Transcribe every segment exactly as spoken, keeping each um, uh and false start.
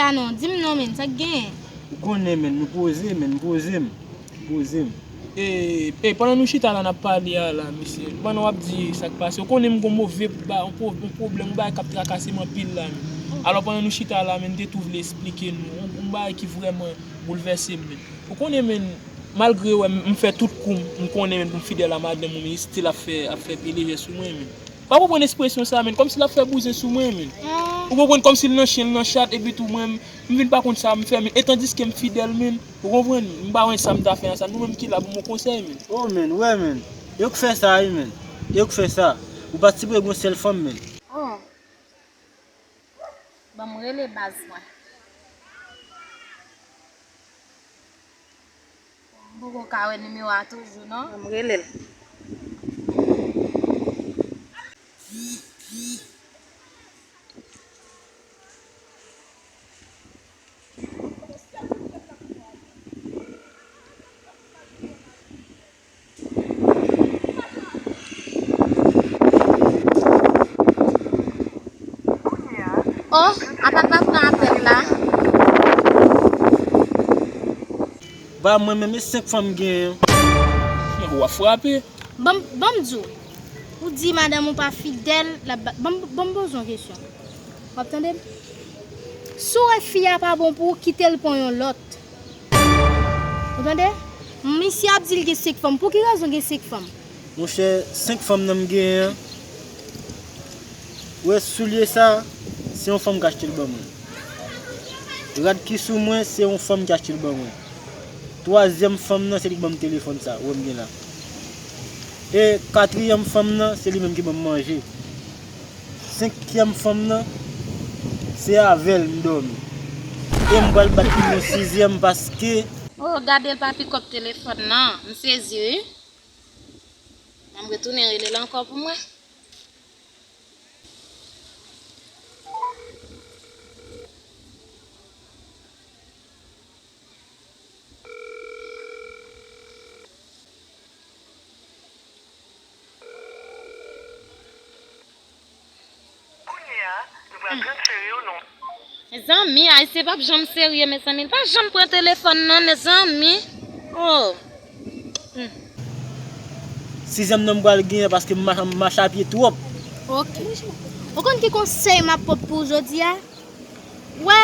Ah non, di m non, menn, sa k genyen? Ou konnen, menn, nou poze, menn, m poze m. M poze m. E, e, pandan nou chita la, n ap pale a la, mesye, pandan w ap di sa k pase, ou konnen m gon move ba, yon pwo-, yon pwoblèm, yon bagay k ap trakase m anpil la, menn. Alò, pandan nou chita la, menn, m te tou vle esplike nou, yon, yon bagay ki vrèman boulvèse m, menn. Ou konnen, menn, malgre, wè, m, m fè tout kou m, m konnen, menn, pou m fidèl a madanm mwen, menn, li still ap fè, ap fè pye lejè sou mwen, menn. Pa konprann ekspresyon sa, menn, kòmsi l ap fè bouzen sou mwen, menn. Ou konprann, kòmsi l nan chen, l nan chat, epi tou mwen, m vin pa konn sa m fè, menn. E tandiske m fidèl, menn. Ou konprann? M pa wè sa m ta fè a sa. Nou menm ki la pou m konsèy, menn. Oh, menn, ou wè, menn. Yo k fè sa, wi, menn. Yo k fè sa. Ou pa t sipoze gon sèl fanm, menn. Oh. Ban m rele baz mwen. M poko ka wè nimewo a toujou, non. Ban m rele l. Oh, apa pa pran apèl la? Ba mwen menm, e senk fanm genyen. W ap frape. Ban m, ban m di w. Ou di madanm ou pa fidèl, l ap ba, ban m, ban m poze w yon kesyon. W ap tande m? Si w wè fi a pa bon pou ou, kite l pran yon lòt. Ou tande? Misye ap di l gen senk fanm. Pou ki rezon gen senk fanm? Monchè, senk fanm nan m genyen an, ou wè soulye sa, se yon fanm k achte l ban mwen. Rad ki sou mwen, se yon fanm ki achte l ban mwen. Twazyèm fanm nan, se li ki ban m telefòn sa, ou wè m gen la. E katriyèm fanm nan, se li menm ki ban m manje. Senkyèm fanm nan, se avè l m dòmi. E m pral bat pou yon sizyèm paske. Oh, gade l pa pikòp telefòn nan. M sezi, wi. Ban m retounen rele l ankò pou mwen. Kounye a, nou pral transfere w nan. Mezanmi, Ayisyen p ap janm serye, mezanmi. L pa janm pran telefòn nan, mezanmi. Oh. Hmm. Sizyèm nan m pral genyen paske m mache, m mache a pye twòp. Ok. Ou konn ki konsèy m ap pot pou w jodi a? Wè,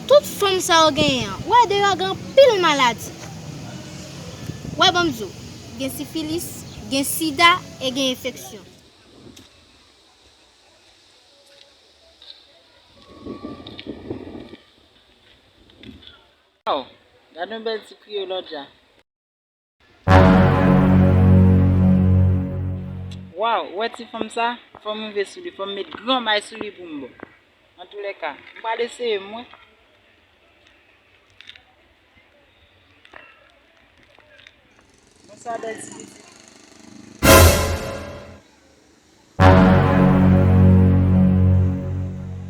tout fanm sa yo genyen an, wè deyò gen anpil maladi. Wè, ban m di w, gen sifilis, gen sida e gen enfeksyon. Waw, gade yon bèl ti kriyòl lòt ja. Waw, ou wè ti fanm sa? Fò m rive sou li, fò m met gran may sou li pou m bon. Antoulèka, m pral eseye m wè. Bonswa, bèl ti pitit.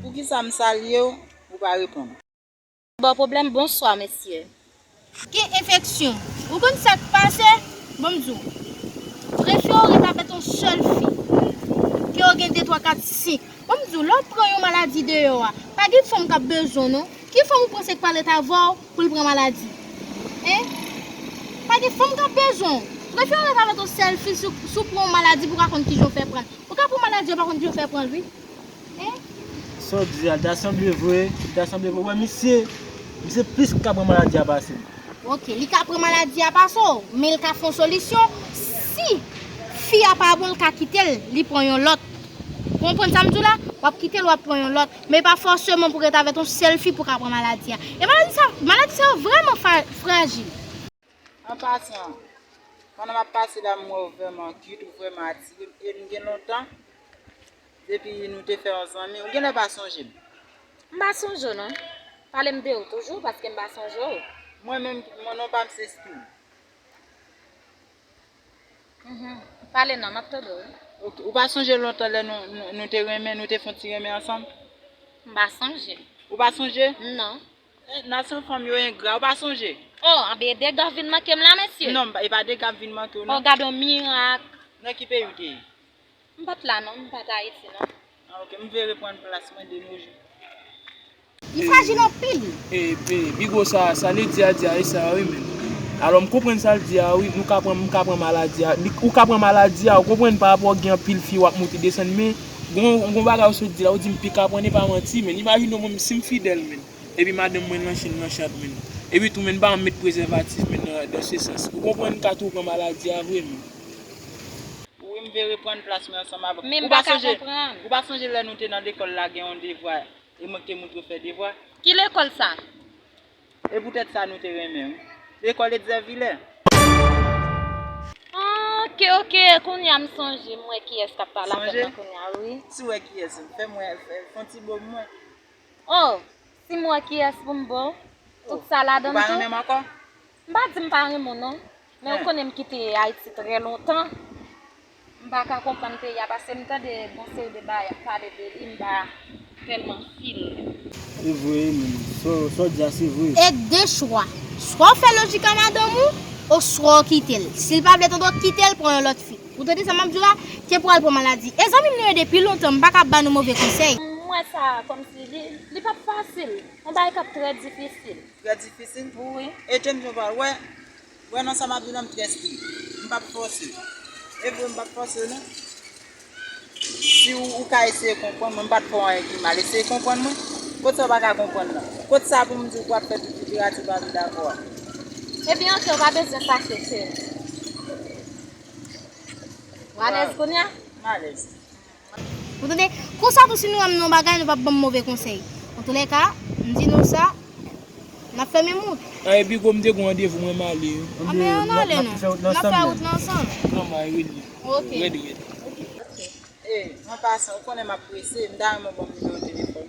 Poukisa m salye w, ou pa reponn? Ba w pwoblèm, bonswa, mesye. Gen enfeksyon. Ou konn sa k pase? Ban m di w. Prefere w ret avèk yon sèl fi. Ke w gen de, twa, kat, senk. Ban m di w, lè w pran yon maladi deyò a, pa gen fanm k ap bezwen w, non. Ki fanm ou panse k pral ret avè w pou l pran maladi? Hein? Pa gen fanm k ap bezwen w. Prefere w ret avèk yon sèl fi, si w, si w pran yon maladi pou w ka konn kijan w fè pran l. Ou ka pran maladi, w pa konn kijan w fè pran l, wi. Hein? Sa w di a, l ta sanble vre, l ta sanble vre. Wè, misye, misye plis ka pran maladi a pase m. Ok, li ka pran maladi a pase w, men l ka fè yon solisyon. Si fi a pa bon, l ka kite l, li pran yon lòt. Ou konprann sa m di w la? W ap kite l, w ap pran yon lòt. Men pa fòseman pou w ret avèk yon sèl fi pou w ka pran maladi a. E maladi sa, maladi sa yo vrèman fa-, frajil. An pasan, pandan m ap pase la, m wè w vrèman cute, ou vrèman atire m, e m gen lontan depi nou te fè yon zanmi. Ou genlè pa sonje m. M pa sonje w non. Pale m de ou toujou, paske m pa sonje w. Mwen menm, mwen non pa m se Steve. Mhm. Pale non, m ap tande w wi. Ok, ou pa sonje lontan lè nou, nou, nou te renmen, nou te fè yon ti renmen ansanm? M pa sonje. Ou pa sonje? Non. Eh, nasyon fanm yo engra, ou pa sonje? Oh, anben e dega vin manke m la, mesye. Non, e pa dega vin manke w non. Oh, gade yon mirak. Nan ki peyi w te ye? M pa t la non, m pa t Ayiti non. Ah, ok, m vle reprann plas mwen de nos jours. Li frajil anpil. E, e, Bigo, sa, sa Lady a di a, e sa, wi, men. Alò, m konprann sa l di a, wi, nou ka pran, m ka pran maladi a. Li, ou ka pran maladi a, ou konprann, pa rapò gen anpil fi w ap monte desann, men gon, gon bagay ou sot di la, ou di m pi ka pran, e pa manti, men. Imajine w, mwen, si m fidèl, men. Epi madanm mwen nan chen nan chat, men. Epi tou, men, pa met prezèvatif, men, nan, dans ce sens. Ou konprann, ka tou pran maladi a vre, men. Wi, m vle reprann plas mwen ansanm avè w. Men m pa ka konprann. Ou pa sonje lè nou te nan lekòl la, gen yon devwa, e mwen ki te montre w fè devwa? Ki lekòl sa? E poutèt sa nou te renmen, wi. Lekòl Etzer Villers. Ah, ok, ok, kounye a m sonje, m wè kiyès k ap pale avè m nan kounye a, wi. Si w wè kiyès, fè mwen, fè, fè yon ti bo mwen. Oh, si m wè kiyès pou m bo, tout sa ladan l tou. Ou pa renmen m ankò? M pa di m pa renmen w non, men ou konnen m kite Ayiti trè lontan. M pa ka konprann peyi a, paske m tande gon seri de bagay y ap pale de li, m pa tèlman feel. Se vre, men sa w di a se vre. E de chwa, swa w fè lojik a madanm ou, oswa w kite l. Si l pa vle tande w, kite l, pran yon lòt fi. Ou tande sa m ap di w la? Te pral pran maladi. E zanmi m nou ye depi lontan, m pa ka ba nou move konsèy. M wè sa kòmsi li, li p ap fasil. Yon bagay k ap trè difisil. Trè difisil? Wi. E te m di w pa wè, wè nan sa m ap di w la, m trè strik. M p ap fòse w. E vre, m p ap fòse w non. Si w, ou ka eseye konprann mwen, m pa t fè w anyen ki mal. Eseye konprann mwen. Kot sa w pa ka konprann nan? Kot sa pou m di w pou w ap fè tout literati pa vin dakò a? Ebyen, ok, ou pa bezwen fache, cheri. Ou alèz kounye a? M alèz. Ou tande? Konsa tou, si nou wè m nan yon bagay, nou p ap ban m move konsèy. Antoulèka, m di nou sa, n ap fèmen wout. A, epi, gon, m te gon randevou, mwen, m ale, wi. A, men ann ale, non. N ap fè wout la ansanm. Non, m a rele. Ok. Rèd, rèd. Ok. E, an pasan, ou konnen m ap prese, m ta renmen w ban m nimewo telefòn ou.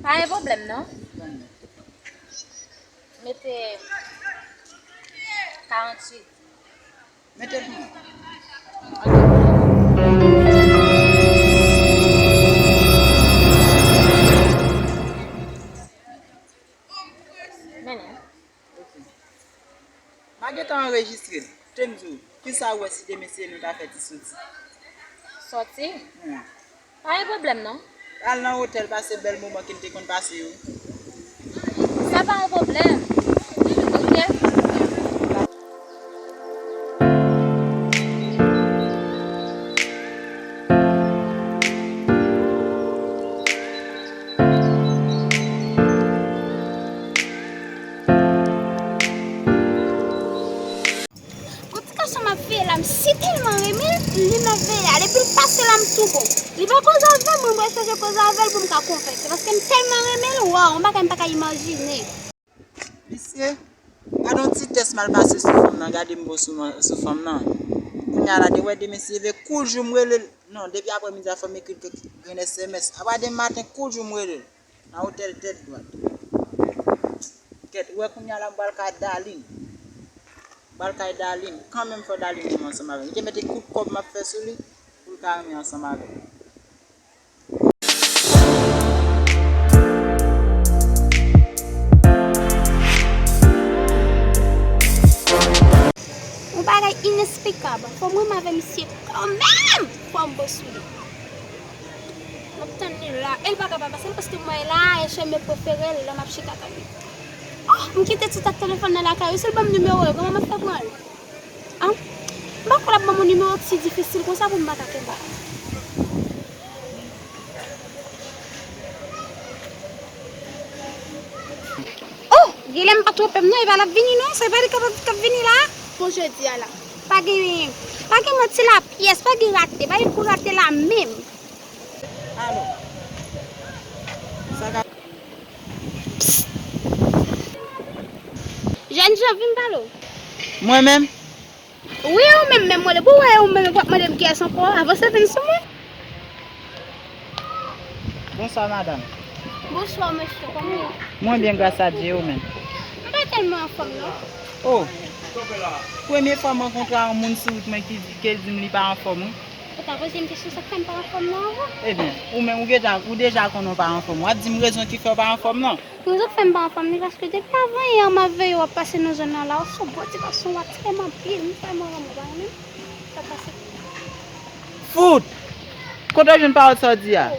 Pa gen pwoblèm, non. Mete karanntuit. Mete l pou mwen. Mennen. Ok. M a gentan anrejistre l. Te m di w, kisa w wè si demen se nou ta fè ti soti? Sòti? Wi. Pa gen pwoblèm non. Al nan otèl pase bèl moman ke n te konn pase yo. Sa pa yon pwoblèm. Ok. Gon ti gason m ap veye la, m si tèlman renmen l, li m ap veye a. Depi l pase la, m tou bon. Li pa koze avè m, mwen, mwen chèche koze avè l pou m ka konvenk li. Paske m tèlman renmen l, waw, yon bagay m pa ka imajine. Misye, gade yon ti tès m al pase sou fanm nan, gade m bon sou, sou fanm nan. Kounye a la, de wè demen se leve koul jou m rele l. Non, depi aprè midi a fò m ekri l kèk grenn S M S. Aprè demen maten koul jou m rele l. Nan otèl tèt dwat. Kèt, ou wè kounye a la m pral kay Darline. M pral kay Darline. Kanmenm fò Darline renmen ansanm avè m. Li te mete kout kòb m ap fè sou li pou l ka renmen ansanm avè m. Yon bagay inesplikab. Fò m renmen avè misye kanmenm. Fò m bo sou li. M ap tann li la. E l pa kapab pase l paske mwen la, e chemen prefere l, lè m ap chita tann li. Oh, m kite ti tèt telefòn nan lakay ou. Si l ban m nimewo l, kòman m ap fè pran l? An? M pa kwè l ap ban m yon nimewo osi difisil konsa pou m pa ta kenbe. Oh, genlè m pa twonpe m non, e pa l ap vini non, se pa li k ap, k ap vini la. Bon, jodi a la. Pa gen, pa gen manti lapyès, pa gen rate, pa gen pou rate la menm. Alo. Sa ka. Jènjan, vin pale w. Mwen menm? Wi, ou menm, menm mwen, depi w wè ou menm, w ap mande m kiyès ankò, avanse vin sou mwen. Bonswa, madanm. Bonswa, mesye, kòman w ye? Mwen byen, gras a Dye, ou menm? M pa tèlman anfòm, non. Oh! Premye fwa m rankontre a yon moun sou wout mwen ki di, ke l di m li pa anfòm, wi. Ou ta poze m kesyon sa k fè m pa anfòm nan avan? Ebyen, ou menm, ou deja, ou deja konnen w pa anfòm. W ap di m rezon ki fè w pa anfòm nan? Rezon k fè m pa anfòm, li paske depi avan yè, m ap veye w ap pase nan zòn nan la, ou se yon bon ti gason, w ap tire m anpil, m tèlman renmen w, pa renmen m? Sa pase. Fout! Kote w jwenn pawòl sa w di a? Oh,